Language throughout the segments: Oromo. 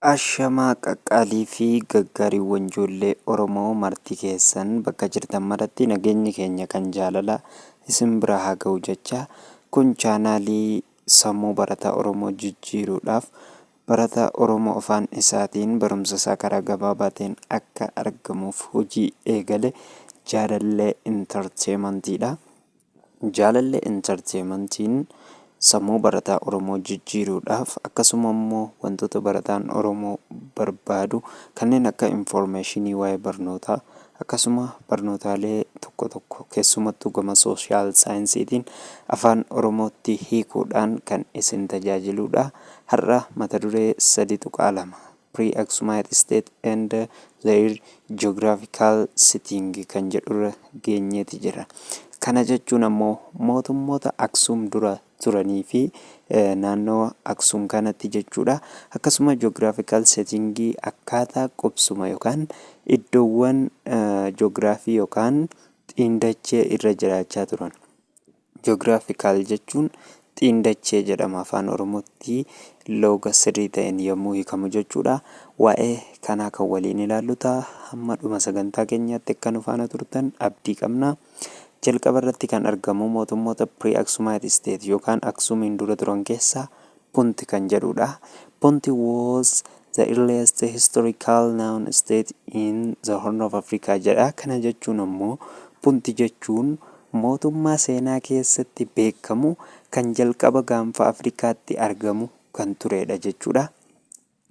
Ashamaa qaqqaalii fi gaggaariiwwan ijoollee Oromoo marti keessan bakka jirtan maratti nageenyi keenya kan jaalala isin bira haa ga'u jecha, kun chaanaalii sammuu barataa Oromoo jijjiiruudhaaf barataa Oromoo afaan isaatiin barumsa isaa karaa gabaabaa ta'een akka argamuuf hojii eegale Jaalallee Intarteemantiidha. Jaalallee Intarteemantiin sammuu barataa Oromoo jijjiiruudhaaf, akkasuma immoo wantoota barataan Oromoo barbaadu kanneen akka infoormeeshinii waa'ee barnootaa, akkasuma barnootaalee tokko tokko keessumattuu gama social saayinsiitiin afaan Oromootti hiikuudhaan kan isin tajaajiludha. Har'a mata duree 3.2 Pre-Aksumite State and Their Geographical Setting kan jedhurra geenyeeti jira. Kana jechuun ammoo mootummoota Aksum dura turanii fi naannoo Aksum kanatti jechuudha. Akkasuma geographical setting, akkaataa qubsuma yookaan iddoowwan ji'oogiraafii yookaan xiindachee irra jiraachaa turan. Geographical jechuun xiindachee jedhama afaan Oromootti looga sirrii ta'een yommuu hiikamu jechuudha. Waa'ee kanaa kan waliin ilaallu ta'a. Hamma dhuma sagantaa keenyaatti akka nu faana turtan abdii qabna. Jalqaba irratti kan argamu mootummoota Pre-Aksumite State yookaan Aksumiin dura turan keessaa Punt kan jedhudha. Punt was the earliest historical known state in the Horn of Africa jedha. Kana jechuun ammoo Punt jechuun mootummaa seenaa keessatti beekamu kan jalqaba gaanfa Afrikaatti argamu kan turedha jechuudha.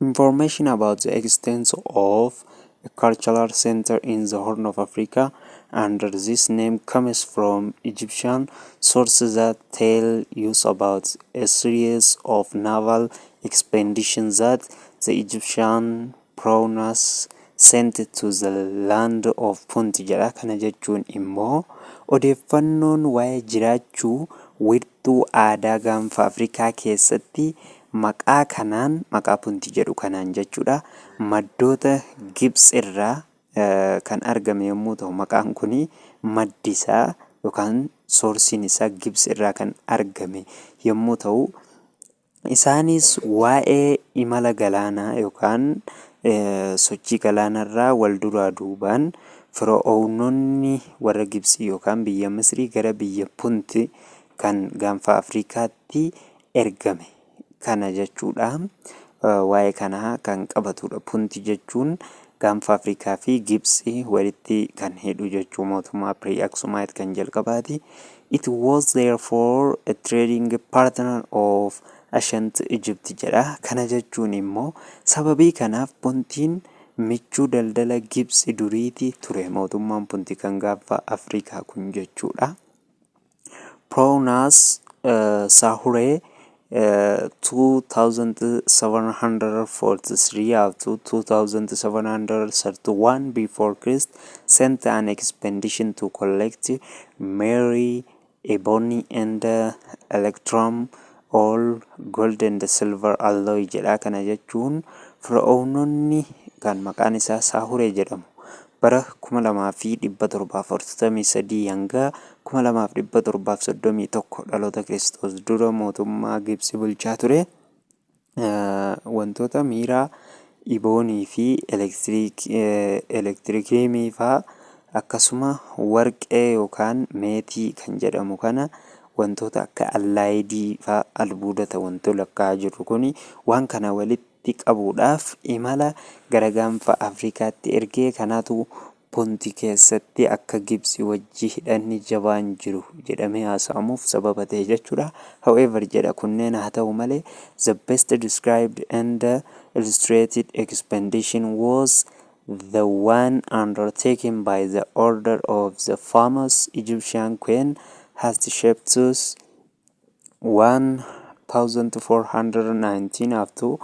Information about the existence of a cultural center in the Horn of Africa under this name comes from Egyptian sources that tell us about a series of naval expeditions that the Egyptian pharaohs sent to the land of Punt jedha. Kana jechuun immoo odeeffannoon waa'ee jiraachuu wiirtuu aadaa gaanfa Afrikaa keessatti maqaa kanaan, maqaa Punti jedhu kanaan jechuudha, maddoota Gibxi irraa kan argame yommuu ta'u, maqaan kun maddi isaa yookaan soorsiin isaa Gibxi irraa kan argame yommuu ta'u, isaanis waa'ee imala galaanaa yookaan sochii galaanarraa wal duraa duubaan fir'oownonni warra Gibxii yookaan biyya Misrii gara biyya Punti kan gaanfa Afrikaatti ergame kana jechuudha. Waa'ee kanaa kan qabatudha. Punti jechuun gaanfa Afrikaa fi Gibxii walitti kan hidhu jechuu, mootummaa Pre-Aksumite kan jalqabaati. It was therefore a trading partner of ancient Egypt jedha. Kana jechuun immoo sababii kanaaf Puntiin michuu daldala Gibxi duriiti ture, mootummaan Punti kan gaanfa Afrikaa kun jechuudha. Pharaoh Sahure, 2743 up to 2731 before Christ, sent an expedition to collect myrrh, ebony and electrum, all gold and silver alloy jedha. Kana jechuun fir'oownonni kan maqaan isaa Saahuree jedhamu bara 2743 hanga 2731 dhaloota Kiristoos dura mootummaa Gibxi bulchaa ture. Wantoota miiraa, iboonii fi elektirikiimii fa'aa, akkasuma warqee yookaan meetii kan jedhamu kana, wantoota akka allaayidii fa'aa, albuudota wantoota lakkaa'aa jirru kuni waan kana walitti qabuudhaaf imala gara gaanfa Afrikaatti ergee. Kanaatu Punti keessatti akka Gibxi wajji hidhanni jabaan jiru jedhamee haasa'amuuf sababa ta'e jechuudha. However jedha, kunneen haa ta'u malee, the best described and illustrated expedition was the one undertaken by the order of the famous Egyptian queen Hatshepsut, 1419 up to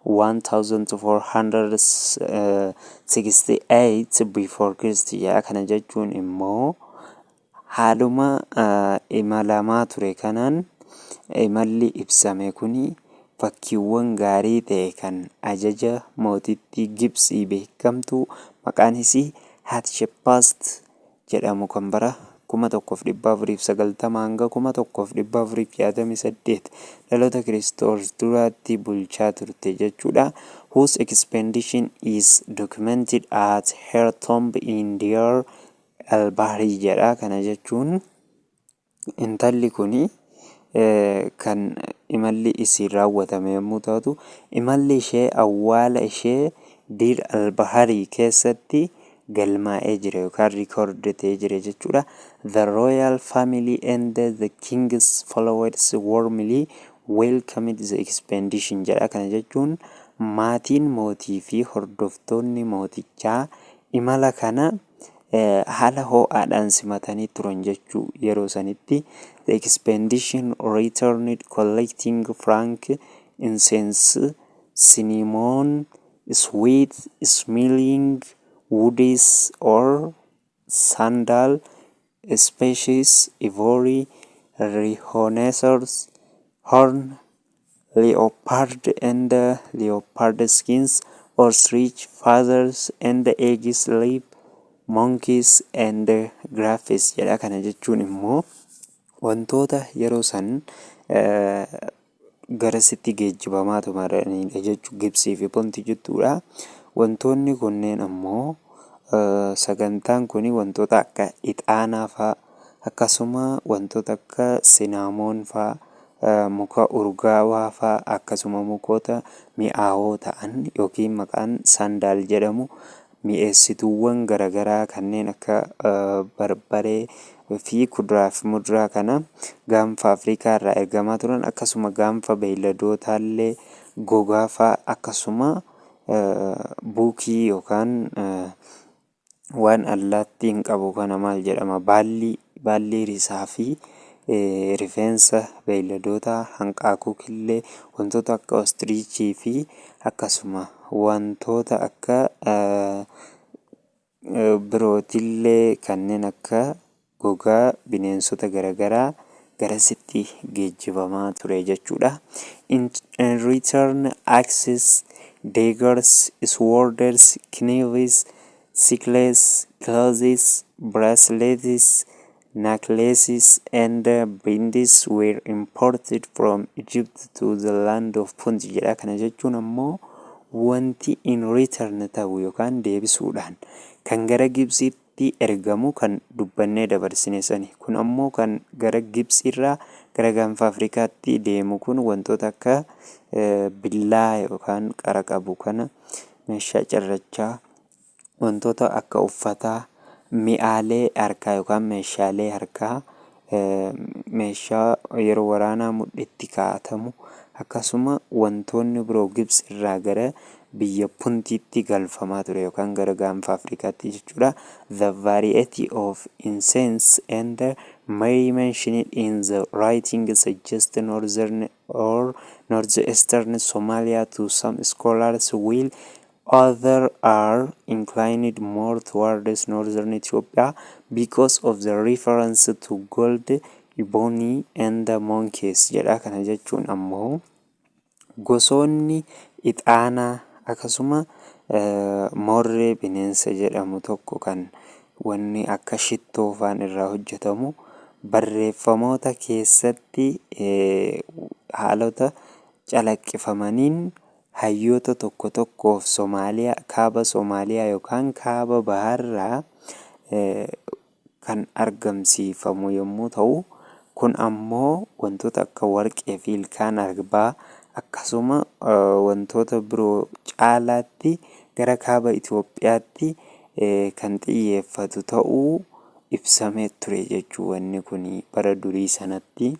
1468 before Christ jedha. Kana jechuun immoo haaluma imalamaa ture kanaan imalli ibsame kuni fakkiiwwan gaarii ta'e kan ajaja mootittii Gibxii beekamtuu maqaan isii Hatshepsut jedhamu kan bara 1490 hanga 1468 dhaloota Kiristoos duraatti bulchaa turte jechuudha. Whose expedition is documented at her tomb in Deir el-Bahri jedha. Kana jechuun intalli kuni kan imalli isiin raawwatame yommuu taatu, imalli ishee awwaala ishee Deir el-Bahari keessatti galmaa'ee jira yookaan record ta'ee jira jechuudha. The royal family and the king's followers warmly welcomed the expedition jedha. Kana jechuun maatiin mootii fi hordoftoonni mootichaa imala kana haala ho'aadhaan simatanii turan jechuu yeroo sanitti. The expedition returned collecting frankincense, cinnamon, sweet smelling woods or sandal, spices, ivory, rhinoceros horn, leopard and leopard skins, ostrich feathers and eggs, live monkeys and giraffes jedha. Kana jechuun immoo wantoota yeroo san garasitti geejjibamaa turanidha jechuudha. Gibsii fi Punti jechuudha. Wantoonni kunneen ammoo, sagantaan kun wantoota akka ixaanaa fa'aa, akkasuma wantoota akka cinnamon fa'aa, muka urgaawaa fa'aa, akkasuma mukoota mi'aawoo ta'an yookiin maqaan sandal jedhamu, mi'eessituuwwan garaagaraa kanneen akka barbaree fi kuduraa fi muduraa kana gaanfa Afrikaa irraa ergamaa turan, akkasuma gaanfa beeyladootaallee, gogaa fa'aa, akkasuma buukii yookaan waan allaattiin qabu kana maal jedhama, baallii risaa fi rifeensa beeyladootaa, hanqaaquu killee, wantoota akka ostrichii fi akkasuma wantoota akka birootillee kanneen akka gogaa bineensota garaagaraa garasitti geejjibamaa ture jechuudha. In return, axes, daggers, swords, knives, sickles, clothes, bracelets, necklaces and beads were imported from Egypt to the land of Punt jedha. Kana jechuun ammoo wanti in return ta'u yookaan deebisuudhaan kan gara Gibsiitti ergamu kan dubbannee dabarsine sani. Kun ammoo kan gara Gibsiirraa gara gaanfa Afrikaatti deemu kun wantoota akka billaa yookaan qara qabu kana, meeshaa cirrachaa, wantoota akka uffataa, mi'aalee harkaa yookaan meeshaalee harkaa, meeshaa yeroo waraanaa mudhiitti kaa'atamu, akkasuma wantoonni biroo Gibsi irraa gara biyya Puntiitti galfamaa ture yookaan gara gaanfa Afrikaatti jechuudha. The variety of incense and myrrh mentioned in the writing suggest northern or northeastern Somalia to some scholars, while others are inclined more towards northern Ethiopia because of the reference to gold, ebony and monkeys jedha. Kana jechuun ammoo gosoonni ixaanaa, akkasuma moorree bineensa jedhamu tokko kan wanni akka shittoo faan irraa hojjetamu, barreeffamoota keessatti haalota calaqqifamaniin hayyoota tokko tokkoof Somaaliyaa, kaaba Somaaliyaa yookaan kaaba bahaarraa kan argamsiifamu yommuu ta'u, kun ammoo wantoota akka warqee fi ilkaan arbaa, akkasuma wantoota biroo caalaatti gara kaaba Itoophiyaatti kan xiyyeeffatu ta'uu ibsamee ture jechuu wanni kun bara durii sanatti.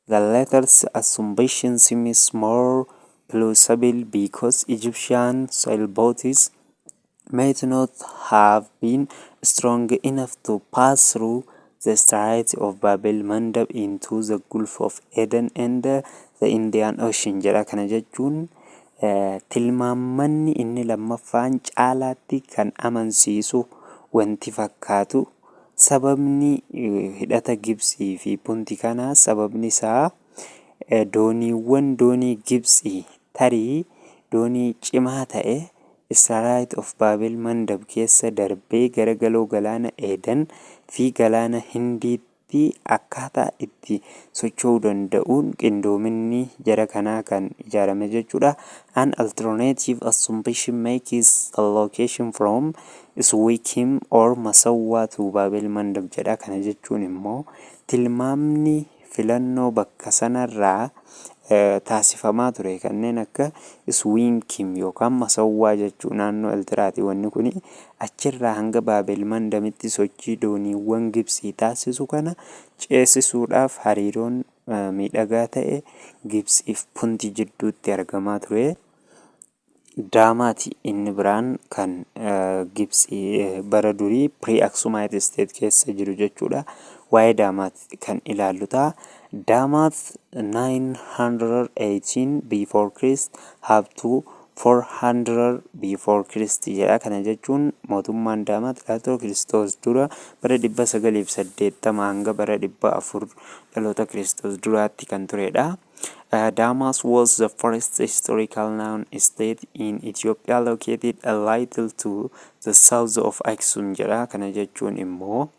The latter assumption seems more plausible because Egyptian sailboats might not have been strong enough to pass through the Strait of Bab el-Mandeb into the Gulf of Aden and the Indian Ocean jedha. Kana jechuun tilmaammanni inni lammaffaan caalaatti kan amansiisu wanti fakkaatu, sababni hidhata Gibsii fi Punti kanaa, sababni isaa dooniiwwan doonii Gibsii tarii doonii cimaa ta'e Strait of Bab el Mandab keessa darbee gara galoo galaana Eeden fi galaana Hindiitti akkaataa itti socho'uu danda'uun qindoominni jara kanaa kan ijaarame jechuudha. An alternative assumption makes a location from Suakim or Masawwaa to Bab el Mandab jedha. Kana jechuun immoo tilmaamni filannoo bakka sanarraa taasifamaa ture kanneen akka Suakim yookaan Masawwaa jechuu, naannoo Eltiraati wanni kuni, achirraa hanga Baabel Mandamitti sochii dooniiwwan Gibsii taasisu kana ceesisuudhaaf hariiroon miidhagaa ta'e Gibsiif Punti jidduutti argamaa ture. Daamaati inni biraan kan Gibsii bara durii pre-Aksumite state keessa jiru jechuudha. Waa'ee Daamaat kan ilaallu ta'a. Daamaat 918 before Christ up to 400 before Christ jedha. Kana jechuun mootummaan Daamaat dhaloota Kiristoos dura bara 980 hanga bara 400 dhaloota Kiristoos duraatti kan turedha. Damat was the first historical known state in Ethiopia, located a little to the south of Aksum jedha. Kana jechuun immoo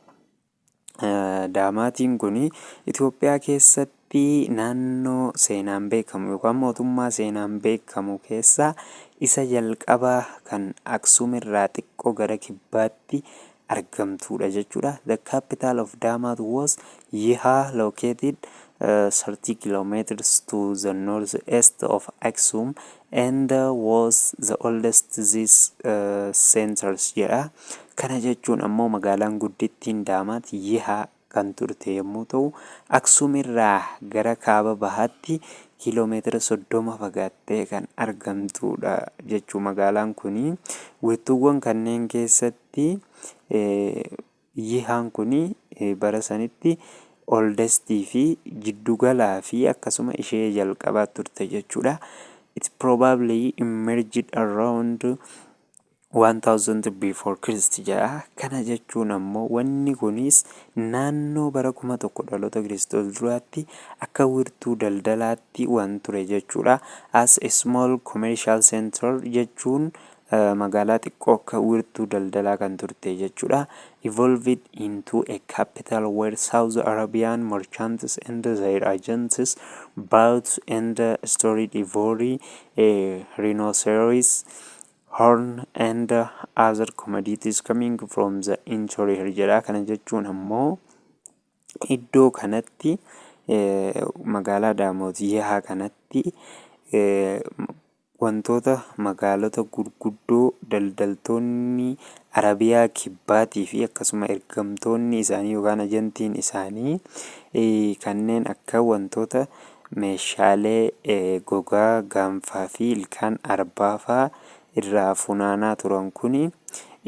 Daamaatiin kun Itoophiyaa keessatti naannoo seenaan beekamu yookaan mootummaa seenaan beekamu keessaa isa jalqabaa kan Aksum irraa xiqqoo gara kibbaatti argamtudha jechuudha. The capital of Damat was Yeha, located 30 kilometers to the northeast of Aksum, and was the oldest these centers jedha. Kana jechuun ammoo magaalaan guddittiin Daamaat Yihaa kan turte yommuu ta'u, Aksum irraa gara kaaba bahaatti kiiloomeetira 30 fagaattee kan argamtudha jechuu magaalaan kuni. Wiirtuuwwan kanneen keessatti Yihaan kuni bara sanitti oldestii fi jiddugalaa fi akkasuma ishee jalqabaa turte jechuudha. It probably emerged around 1000 before Christ jedha. Kana jechuun ammoo wanni kunis naannoo bara 1000 dhaloota Kiristoos duraatti akka wiirtuu daldalaatti waan ture jechuudha. As a small commercial center jechuun magaalaa xiqqoo akka wiirtuu daldalaa kan turte jechuudha. Evolved into a capital where South Arabian merchants and their agents bought and stored ivory, rhinoceros horn and other commodities coming from the interior jedha. Kana jechuun ammoo iddoo kanatti, magaalaa Daamoot Yihaa kanatti, wantoota magaalota gurguddoo daldaltoonni Arabiyaa Kibbaatii fi akkasuma ergamtoonni isaanii yookaan ajantiin isaanii kanneen akka wantoota meeshaalee gogaa gaanfaa fi ilkaan arbaa fa'aa irraa funaanaa turan kuni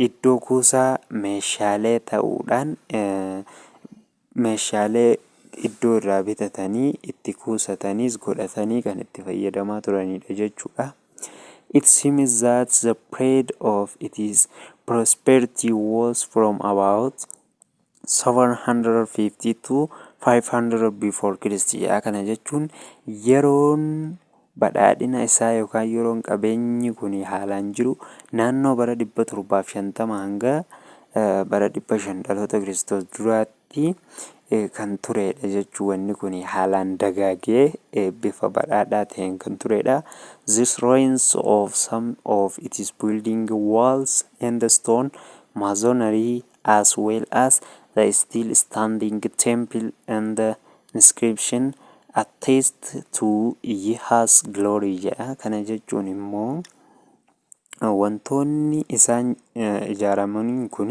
iddoo kuusaa meeshaalee ta'uudhaan meeshaalee iddoo irraa bitatanii itti kuusataniis godhatanii kan itti fayyadamaa turanidha jechuudha. It seems that the period of its prosperity was from about 750 to 500 before Christ jedha. Kana jechuun yeroon badhaadhina isaa yookaan yeroon qabeenyi kun haalaan jiru naannoo bara 750 hanga bara 500 dhaloota Kiristoos duraatti kan turedha jechuu, wanni kun haalaan dagaagee bifa badhaadhaa ta'een kan turedha. These ruins of some of its building walls and stone masonry, as well as the still standing temple and the inscription, attest to Yeha's glory jedha. Kana jechuun immoo wantoonni isaan ijaaramaniin kun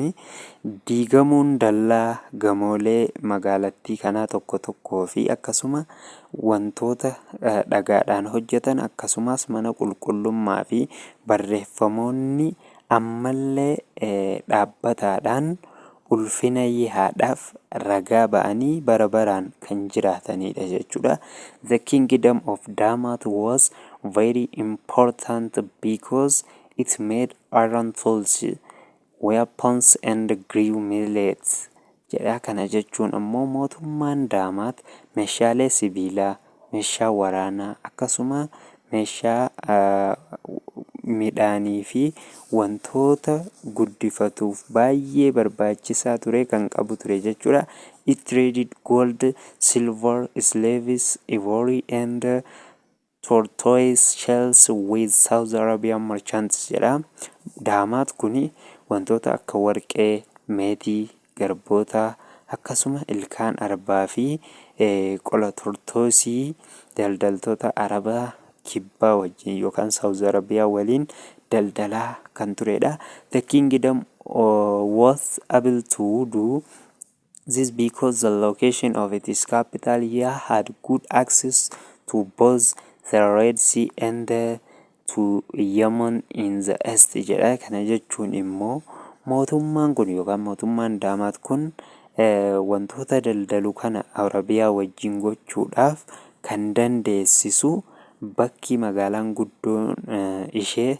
diigamuun dallaa gamoolee magaalattii kanaa tokko tokkoo fi akkasuma wantoota dhagaadhaan hojjetan, akkasumas mana qulqullummaa fi barreeffamoonni ammallee dhaabbataadhaan ulfina Yihaadhaaf ragaa ba'anii bara baraan kan jiraatanidha jechuudha. The kingdom of Damat was very important because it made iron tools, weapons and grew millet jedha. Kana jechuun ammoo mootummaan Daamaat meeshaalee sibiilaa, meeshaa waraanaa, akkasuma meeshaa Midhaanii fi wantoota guddifatuuf baay'ee barbaachisaa ture kan qabu ture jechuudha. It traded gold, silver, slaves, ivory and tortoise shells with South Arabian merchants jedha. Daamaat kuni wantoota akka warqee, meetii, garboota, akkasuma ilkaan arbaa fi qola tortoisii daldaltoota Arabaa Kibbaa wajjin yookaan Saawuz Arabiyaa waliin daldalaa kan turedha. The kingdom was able to do this because the location of its capital, Yeha, had good access to both the Red Sea and to Yemen in the east jedha. Kana jechuun immoo mootummaan kun yookaan mootummaan Daamaat kun wantoota daldalu kana Arabiyaa wajjin gochuudhaaf kan dandeessisu bakki magaalaan guddoon ishee,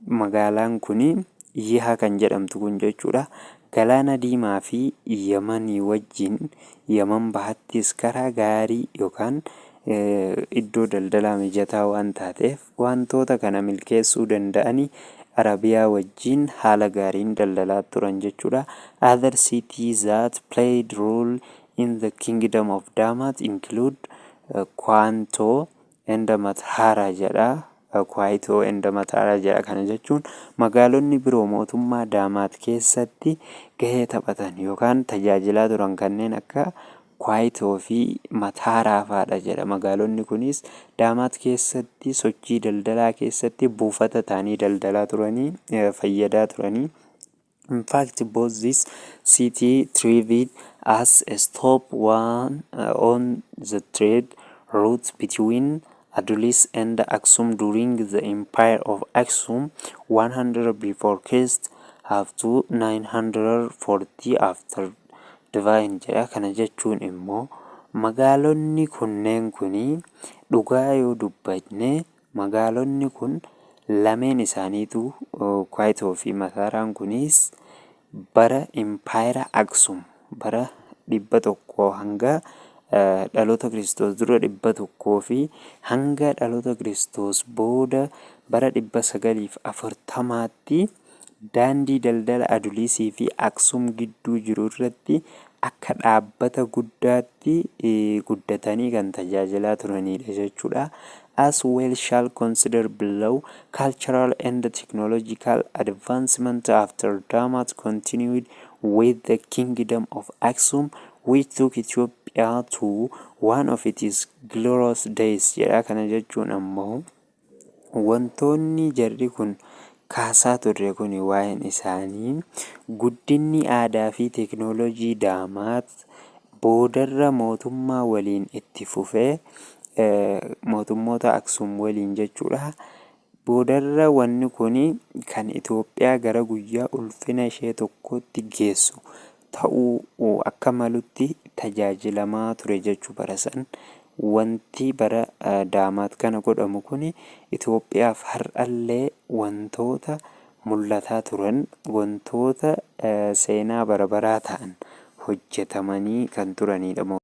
magaalaan kun Yihaa kan jedhamtu kun jechuudha. Galaana Diimaa fi Yamanii wajjin, Yaman bahattis karaa gaarii yookaan iddoo daldalaa mijataa waan taateef, wantoota kana milkeessuu danda'anii Arabiyaa wajjin haala gaariin daldalaa turan jechuudha. Other cities that played role in the kingdom of Damat include Kwanto and Mathara jedha. Kwaayitoo and Mataaraa jedha. Kana jechuun magaalonni biroo mootummaa Daamaat keessatti gahee taphatan yookaan tajaajilaa turan kanneen akka Kwaayitoo fi Mataaraa fa'aadha jedha. Magaalonni kunis Daamaat keessatti sochii daldalaa keessatti buufata ta'anii daldalaa turanii, fayyadaa turanii. In fact, both this city thrived as a stop one on the trade route between Adulis and Aksum during the Empire of Aksum, 100 before Christ up to 940 after Divine jedha. Kana jechuun immoo magaalonni kunneen kuni, dhugaa yoo dubbanne, magaalonni kun lameen isaaniitu, Kwaayitoo fi Mataaraan kunis, bara Impaayera Aksum, bara 100 hanga dhaloota Kiristoos dura 100 fi hanga dhaloota Kiristoos booda bara 940tti, daandii daldala Adulisii fi Aksum gidduu jiru irratti akka dhaabbata guddaatti guddatanii kan tajaajilaa turanidha jechuudha. As we shall consider below, cultural and technological advancement after Damat continued with the kingdom of Aksum, which took Ethiopia to one of its glorious days jedha. Kana jechuun ammoo wantoonni jarri kun kaasaa turre kun, waa'een isaanii guddinni aadaa fi teekinooloojii Daamaat boodarra mootummaa waliin itti fufee, mootummoota Aksum waliin jechuudha. Boodarra wanni kun kan Itoophiyaa gara guyyaa ulfina ishee tokkotti geessu ta'uu akka malutti tajaajilamaa ture jechuu bara san. Wanti bara Daamaat kana godhamu kun Itoophiyaaf har'allee wantoota mul'ataa turan, wantoota seenaa bara baraa ta'an hojjetamanii kan turanidha.